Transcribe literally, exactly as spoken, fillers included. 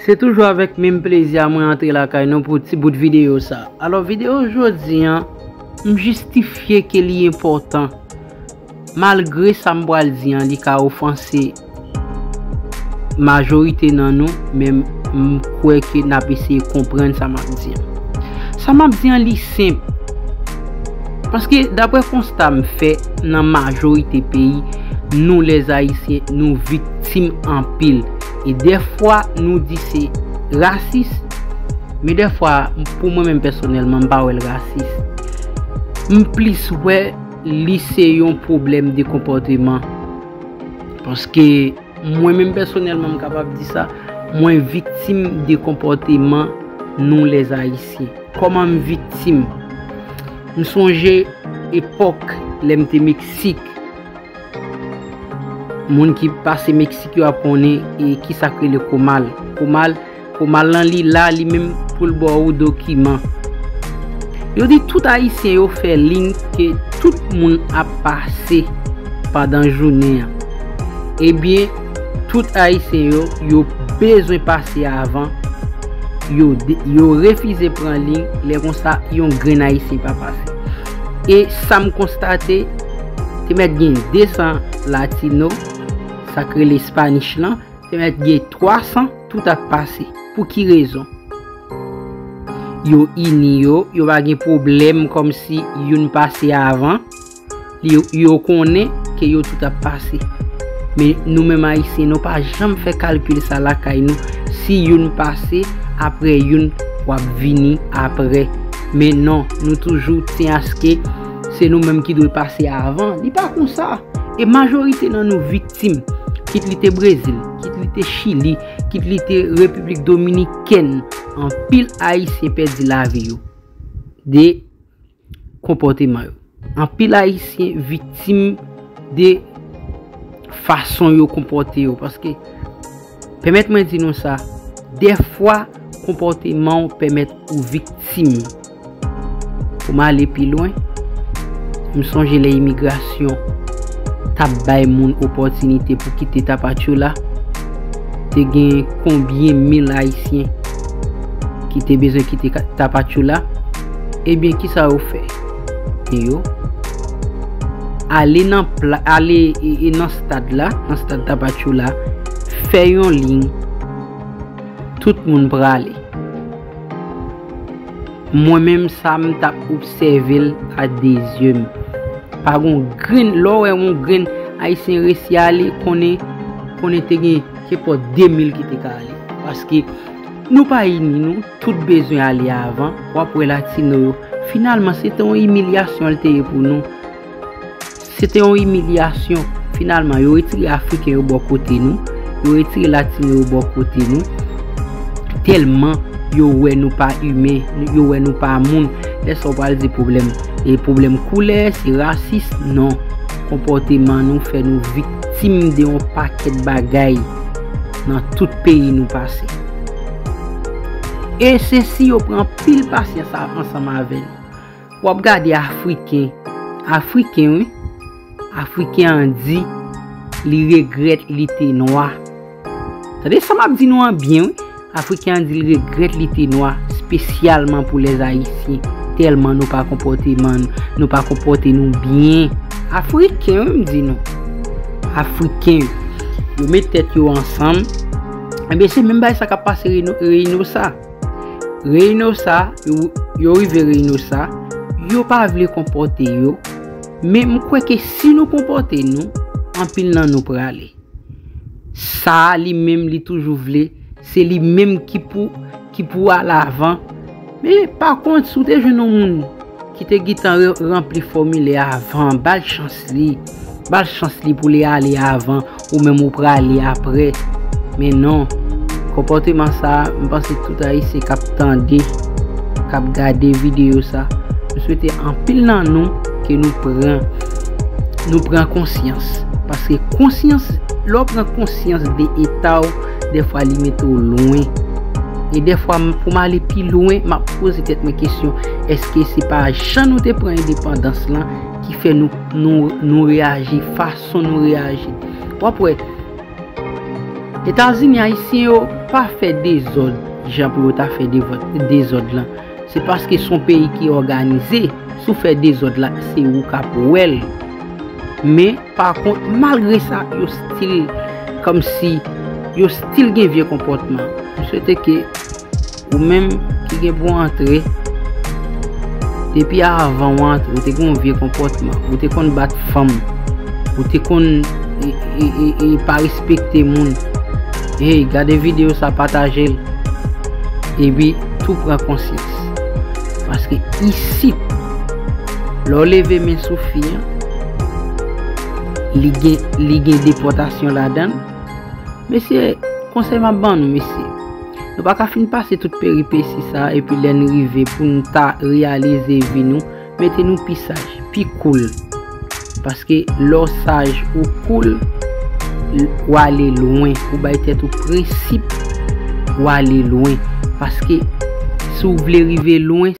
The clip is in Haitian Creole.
Se toujou avèk menm plezi a mwen antre lakay nou pou ti bout videyo sa. Alò, videyo jodi an, m jistifye ke li enpòtan. Malgre sa m pral di an, li ka ofanse majorite nan nou, men m kwè ke n ap eseye konprann sa m ap di an. Sa m ap di an, li senp. Paske, daprè konsta m fè, nan majorite peyi, nou, lèzayisyen, nou viktim anpil. E dèfwa, nou di se rasis, men dèfwa, pou mwen menm pèsonèlman, m pa wè l rasis. M plis wè li se yon pwoblèm de konpòteman. Paske mwen menm pèsonèlman, m kapab di sa, mwen viktim de konpòteman nou, lèzayisyen. Kòman m viktim? M sonje epòk lè m te Meksik. Moun ki pase Meksik yo ap konnen e kisa k rele komal. Komal, komal lan li la, li menm pou l ba w dokiman. Yo di tout Ayisyen yo fè liy ke tout moun ap pase pandan jounen an. Ebyen, tout Ayisyen yo, yo bezwen pase avan. Yo, de- yo refize pran liy, lè konsa, yon grenn Ayisyen pa pase. E sa m konstate, te mèt gen de san Latino, sa k rele Spanish lan, te mèt gen twa san, tout ap pase. Pou ki rezon? Yo ini yo, yo pa gen pwoblèm kòmsi youn pase avan. Li- yo konnen ke yo tout ap pase. Men nou menm Ayisyen, nou pa janm fè kalkil sa lakay nou. Si youn pase, apre youn w ap vini apre. Men non, nou toujou tyen aske se nou menm ki dwe pase avan. Li pa konsa. E majorite nan nou viktim, kit li te Brezil, kit li te Chili, kit li te Repiblik Dominikèn, anpil Ayisyen pèdi lavi yo de konpòteman yo. Anpil Ayisyen viktim de fason yo konpòte yo. Paske, pèmèt mwen di nou sa, dèfwa, konpòteman w pèmèt ou viktim. Pou m ale pi lwen, m sonje lè imigrasyon t ap bay moun opòtinite pou kite Tapachula. Te gen konbyen mil Ayisyen ki te bezwen kite ka- Tapachula? Ebyen, kisa yo fè? Yo ale nan pla- ale e, e nan stad la, nan stad Tapachula, fè yon liy, tout moun prale. Mwen menm, sa m t ap obsève l a de zye m. Pa gon grenn, lè w wè yon grenn Ayisyen resi ale, konnen, konnen te gen kenpòt de mil ki te ka ale. Paske nou pa ini nou, tout bezwen ale avan. W ap wè Latino yo. Finalman, se te yon imilyasyon l te ye pou nou. Se te yon imilyasyon. Finalman, yo retire Afriken yo bò kote nou. Yo retire Latino yo bò kote nou. Tèlman yo wè nou pa imen, yo wè nou pa moun. Lè sa w pral di pwoblèm, e pwoblèm koulè, se rasis, non. Konpòteman nou fè nou viktim de yon pakèt bagay nan tout peyi nou pase. E se si yo pran pil pasyans a- ansanm avè nou. W ap gade Afriken. Afriken, wi. Afriken an di li regrèt li te nwa. Tande sa m ap di nou an byen, wi. Afriken an di l regrèt li te nwa, espesyalman pou lèzayisyen. Tèlman nou pa konpòteman, nou pa konpòte nou byen. Afriken, wi, m di nou. Afriken, wi. Yo met tèt yo ansanm. Ebyen, se menm bagay sa k ap pase Reyno- Reynosa. Reynosa, yo, yo rive Reynosa, yo pa vle konpòte yo. Men m kwè ke si nou konpòte nou, anpil nan nou prale. Sa a, li menm, li toujou vle, se li menm ki pou, ki pou al avan. Men, pa kont, si w te jwenn yon moun ki te gentan re- ranpli fòmilè a avan, ba l chans li. Ba l chans li pou li ale avan, ou menm ou prale apre. Men non, konpòteman sa a, m panse tout Ayisyen k ap tande, k ap gade videyo sa, m swete anpil nan nou ke nou pran, nou pran konsyans. Paske konsyans, lè w pran konsyans de eta w, dèfwa li mete w lwen. E dèfwa, m- pou m ale pi lwen, m ap poze tèt mwen kesyon, èske se pa jan nou te pran endepandans lan ki fè nou, nou, nou reyaji fason nou reyaji? W ap wè, Etazini, Ayisyen yo pa fè dezòd jan pou yo ta fè devò- dezòd lan. Se paske se yon peyi ki òganize. Si w fè dezòd la, se ou k ap wè l. Men, pa kont, malgre sa, yo still, kòmsi yo still gen vye konpòtman. M swete ke ou menm ki gen pou antre, depi avan w antre, ou te gen yon vye konpòtman, ou te konn bat fanm, ou te konn e, e, e, e, pa respekte moun. Hey, gade videyo sa, pataje l. Epi tou pran konsyans. Paske isit, lè w leve men sou fi an, li gen, li gen depòtasyon ladan l. Mesye, konsèy m ap ban nou, mesye. Nou pa ka fin pase tout peripesi sa, epi lè n rive pou n ta reyalize vi nou, mete nou pi saj, pi cool. Paske lè w saj, ou cool, w ale lwen, ou bay tèt ou prensip, w ale lwen. Paske si w vle rive lwen,